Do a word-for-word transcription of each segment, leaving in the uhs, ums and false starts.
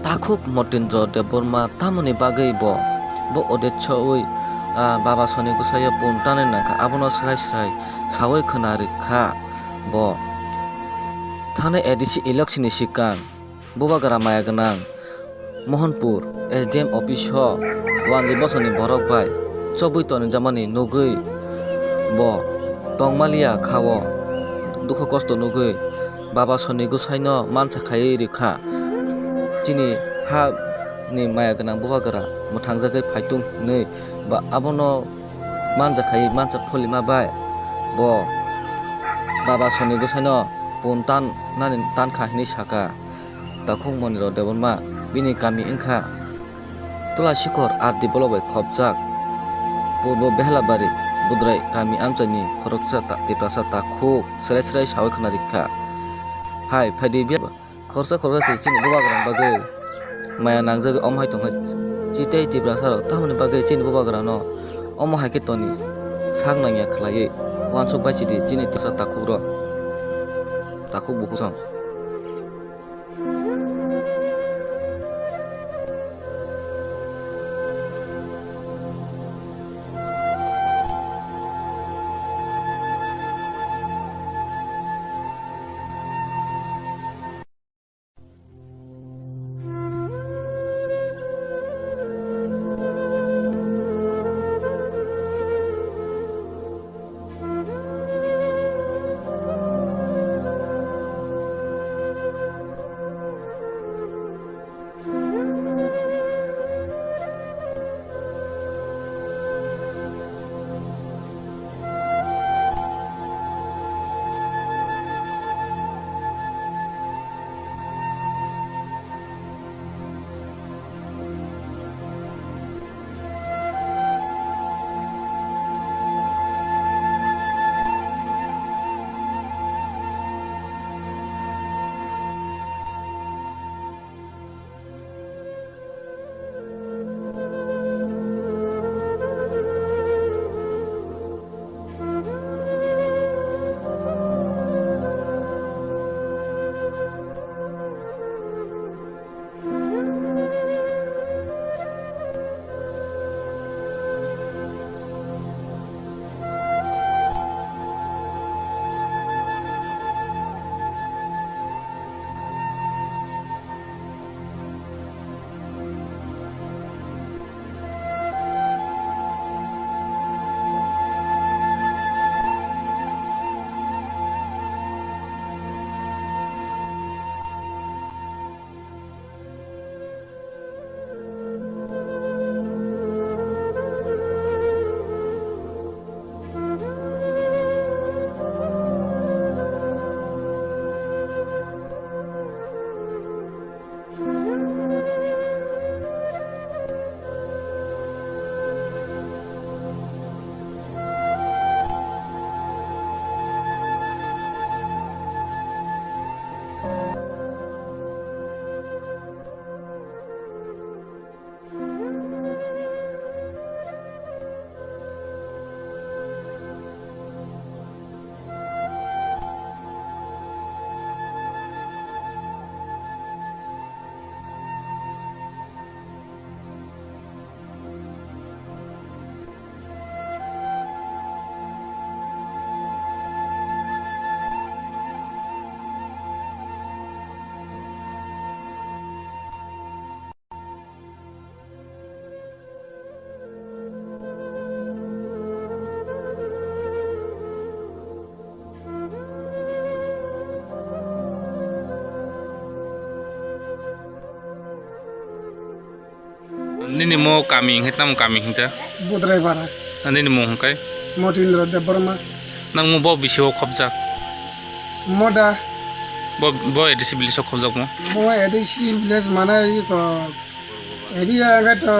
Takhuk Motindra Debbarma tamoni bagwi bo, bo odetsowi, ah, Baba Soni Gosai-o pun tanwi nangkha, abono srai srai sawi khwna rwkha bo. Thanai A D C election ni swkang Bubagra maya gwnang Mohanpur S D M office o wanjwi bosongni borok bai chobwi tonjakmani nugwi bo tongmaliya kha-o, dukhu kosto nugwi Baba Soni Gosai-no mansa khaiwi rwkha. Chini ha ni maya gwnang Bubagra mwthangjagwi phaitung hinwi ba abono mansa khaiwi mansa pholima bai bo Baba Soni Gosai-no pun tan nani tankha hinwi sakha. Takhuk Motindra Debbarma bini kami wngkha Tulasikor R D block bai khopjak Purbo Behlabari Budrai kami amchaini khoroksa ta-, Tiprasa takhuk serai serai sawi khwna rikha. Hai phaidi bia khoroksa khoroksa se chini Bubagrani bagwi maya nangjagwi omo hai tongkha. Chitei Tiprasa rok tamoni bagwi chini Bubagrano omo hai khe toni sak nangya khlaiwi uansuk bai sidi chini Tiprasa takhukrok, takhuk bukhuk song. Nini mo kami hingke tamo kami hingke? Budrai bara. Nini mung hingke? Motindra Debbarma. Nang mo bo bisi o khobjak? Moda. Bo, bo A D C village o khobjak mo? Mo A D C village mana iko area hingke to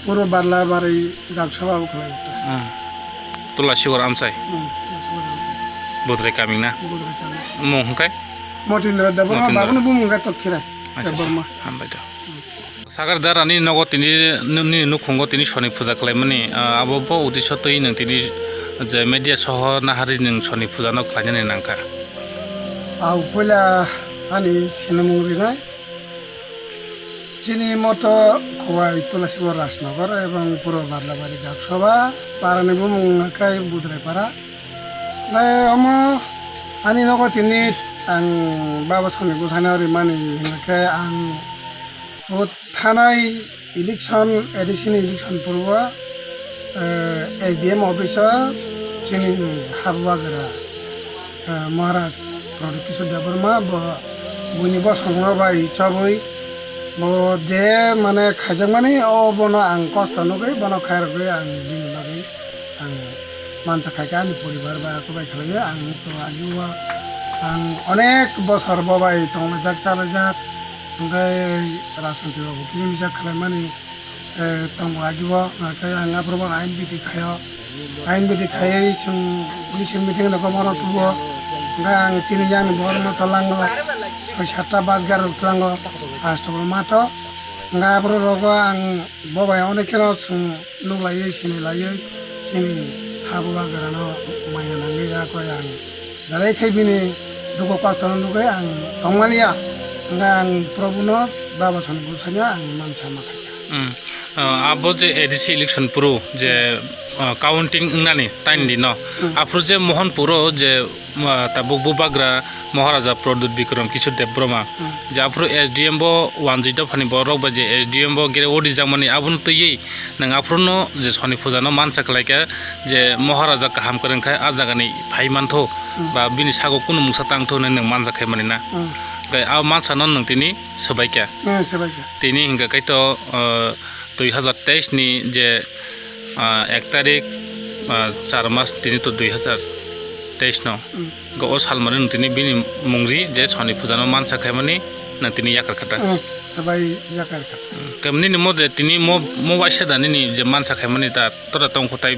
puro barla bari dak sabha bo khlai ta. Hmm. Tula Sigor amsai? Hmm, tula Sigor amsai. Budrai kami na? Budrai kami. Mung hingke? Motindra Debbarma, Motindra. Bagwni bumung hingke Tokhira Acha, Debbarma. Hambai do. Sagar da rani nogo tini, nini nukhungo tini soni puja khlaimani, ah, abo bo uddesho twi nwng tini je media soho nahari nwng soni puja no khlainani nangkha. Au puila ani sinimung rinai, Chini moto Khowai Tulasibo Rajnagar ebong Purbo Barlabari Gapsabha, parani bumung hwnkhe Budrai para. Lai omo ani nogo tini ang baba songni bwsano rimani hwnkhe ang o thanai election, A D C ni election purbo, eh, S D M office o chini habugra, eh, Maharaj Pradyut Kishore Debbarma bo buini bosongno bai chabwi bo je mane khaijakmani o bono ang kosto nugwi bono khairogwi ang bini bagwi ang mansa khaikha ani poribar ba kobai khlaiwi ang to agio ang onek bosor bo bai tonglaijak chalaijak hwnkhe rajniti rok bo kisa misa khlaimani. Eh, tongo agibo, hwnkhe ang aphuru bono ain bidi khaio. Ain bidi khaiwi chwng police meeting rokbo bono tubuo. Hwnkhe ang chini yani borokno tlango, soi satta bus gari rok tlango, Astabal matho. Hwnkhe aphuru rogo ang bo bai onek kheno chwng nuklaiwi, sinilaiwi, chini habugrano maya nangwi ya koi ang. Belai khe bini dukhu kosto no nugwi ang tongmani ya, hwnkhe ang Probhu no baba songni bwsano ang mansa ma khaikha. Hmm. Ah, abo je A D C election puro je, ah, counting wngnani taini dino, hmm, aphuru je Mohanpuro je, ah, tabuk bubagra Maharaja Pradyut Bikram Kishore Debbarma, hmm, je aphuru S D M bo wanjwi dophani borok bai je S D M bo gere odijakmani abono twiwi nwng aphuru no je soni puja no mansa khlaikha je Maharaja kaham kwrwng khe a jaga ni phai mantho, hmm, ba bini sago kunu mungsa tangtho hinwi nwng mansa khaimani na. Hmm. Tei a mansa no nwng tini swbaikha. Hmm, swbaikha. Tini hwnkhe kaitor, ah, dui hazar teis ni je, ah, ek tarik, ah, char mas tini to dui hazar teis no. Hmm. Go o salmani nwng tini bini mungri je soni puja no mansa khaimani nwng tini yakar kha ta. Hmm, swbai yakar kha. Hmm, khe nini mo je tini mo, mo waisa da nini je mansa khaimani ta tora tong kho tai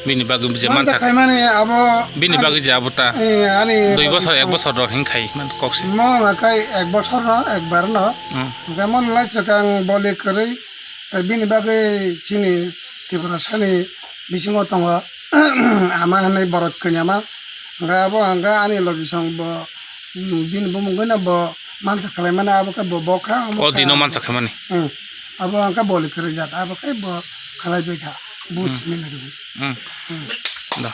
bini bagwi je mansa mansa khaimani abo bini bagwi je abo ta. Eh, ani dui bagwi bosor, ek bosor rok hin khai man kok se. Mo hwnkhe ek bosor no, ekbar no. Hmm. Hwnkhe mo lai swkang boli kwrwi, eh, bini bagwi chini Tiprasani bisingo tongo ama hinwi borok kanyama. Hwnkhe abo hwnkhe ani logi song bo, mm, bini bumungwi no bo mansa khlaimani abo khe bo bokha, omo o kha. Dino mansa khaimani. Hmm. Abo hwnkhe boli kwrwi jat, abo khe bo khlai bai kha. Buj hmm. Mili rwgwi. Hmm. Hmm. Da.